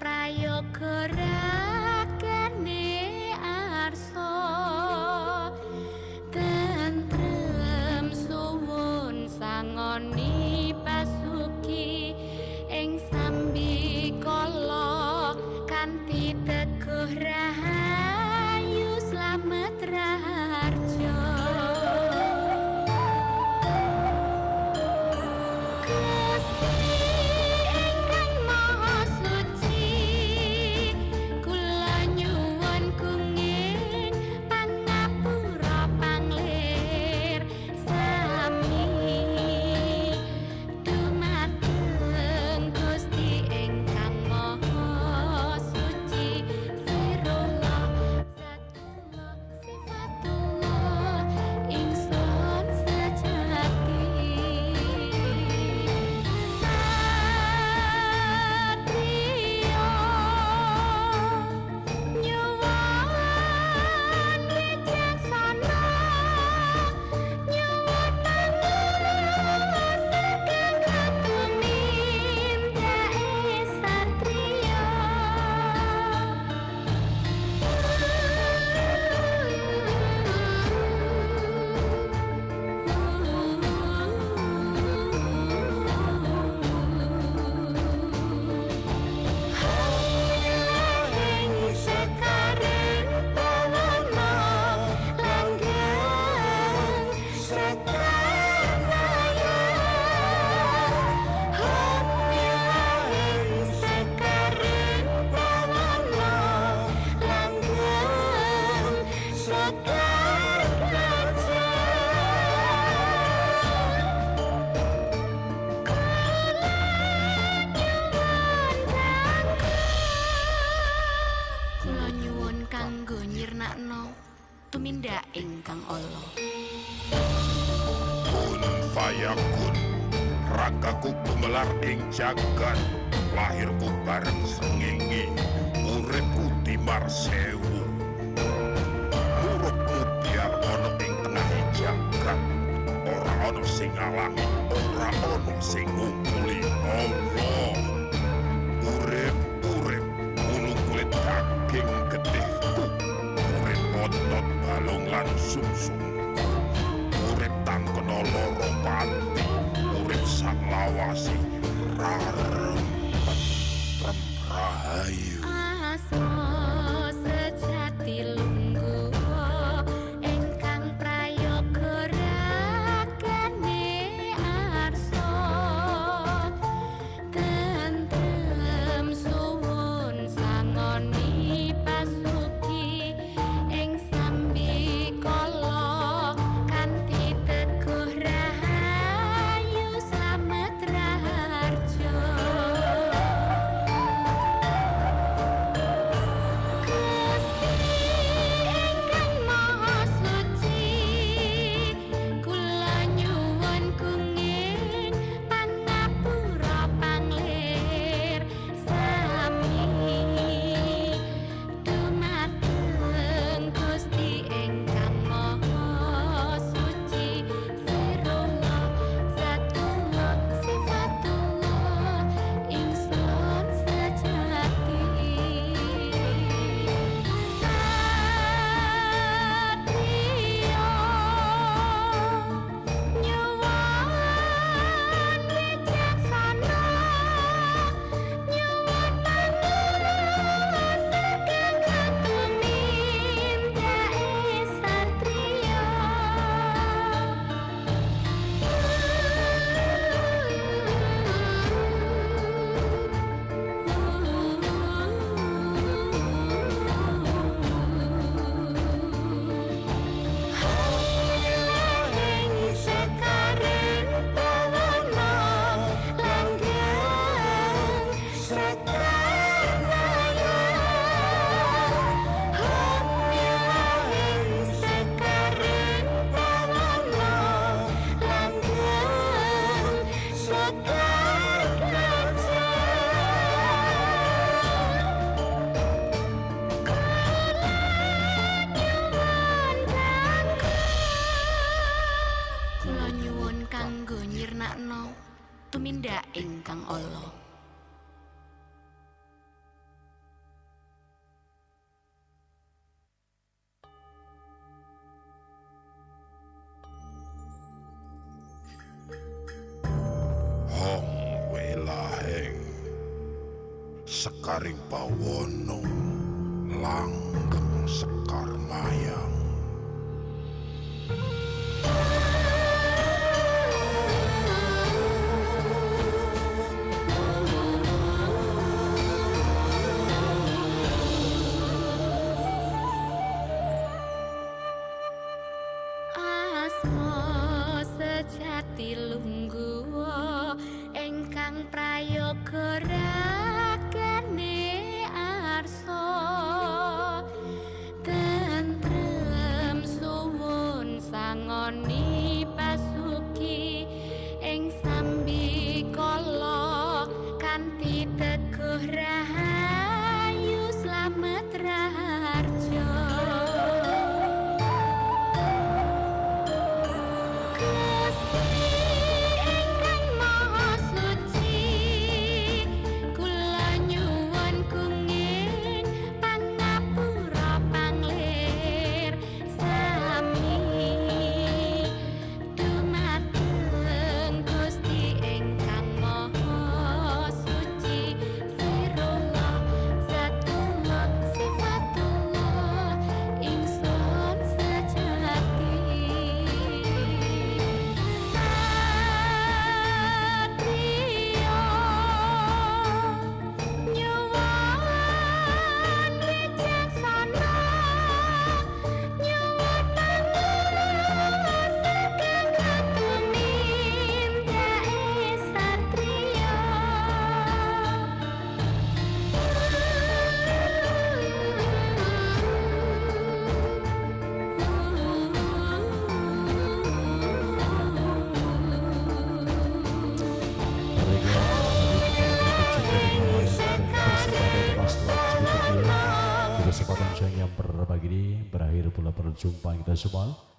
Prayoga ragane arsa tentrem suwun sangoni pasuki ing sambikala kanthi teguh rahayu slamet raharja. Gusti ingkang Maha Suci, kula nyuwun kenging pangapura panglir sami dumateng Gusti ingkang Maha Suci, sirullah zatullah sifatullah ingsun sejati. Satriya nyuwun wicaksana, nyuwun panguwasa kanggo tumindake satriya. Ing sekaring bawana langgeng sekar ing sekaring bawana langgeng sekar gajah. Kula nyuwun kanggo nyirnakno tumindak ingkang ala. Kun fayakun, ragaku gumelar ing jagat, lahirku bareng srengenge, uripku timar sewu. Murubmu biar ana ing tengah jagat, ora ana sing ngalangi, ora ana sing ngungkuli. Allah, urip urip wulu kulit daging getihku, urip otot balung lan sumsumku, urip tangkena lara pati, urip sak lawase rarem tentrem rahayu. Asma sejati lungguh ingkang prayoga ragane arsa tentrem suwun sangoni pasuki ing sambikala kanthi teguh rahayu slamet raharja. Gusti ingkang Maha Suci, kula nyuwun kenging pangapura panglir sami dumateng Gusti ingkang Maha Suci, sirullah zatullah sifatullah ingsun sejati. Satriya nyuwun wicaksana, nyuwun panguwasa kanggo tumindake satriya. Ing sekaring bawana langgeng sekar ing sekaring bawana langgeng sekar gajah. Kula nyuwun kanggo nyirnakno tumindak ingkang ala. Sekaring bawono langgeng sekar mayang. Asma sejati lungguh ingkang prayoga ragane arsa tentrem suwun sangoni basuki ing sambikala kanthi teguh rahayu slamet raharja. Gusti ingkang Maha Suci, kula nyuwun kenging pangapura panglir sami dumateng Gusti ingkang Maha Suci, sirullah zatullah sifatullah ingsun sejati. Satriya nyuwun wicaksana, nyuwun panguwasa kanggo tumindake satriya. Di kesempatan siang yang berbagi ini berakhir pula perjumpaan kita semua.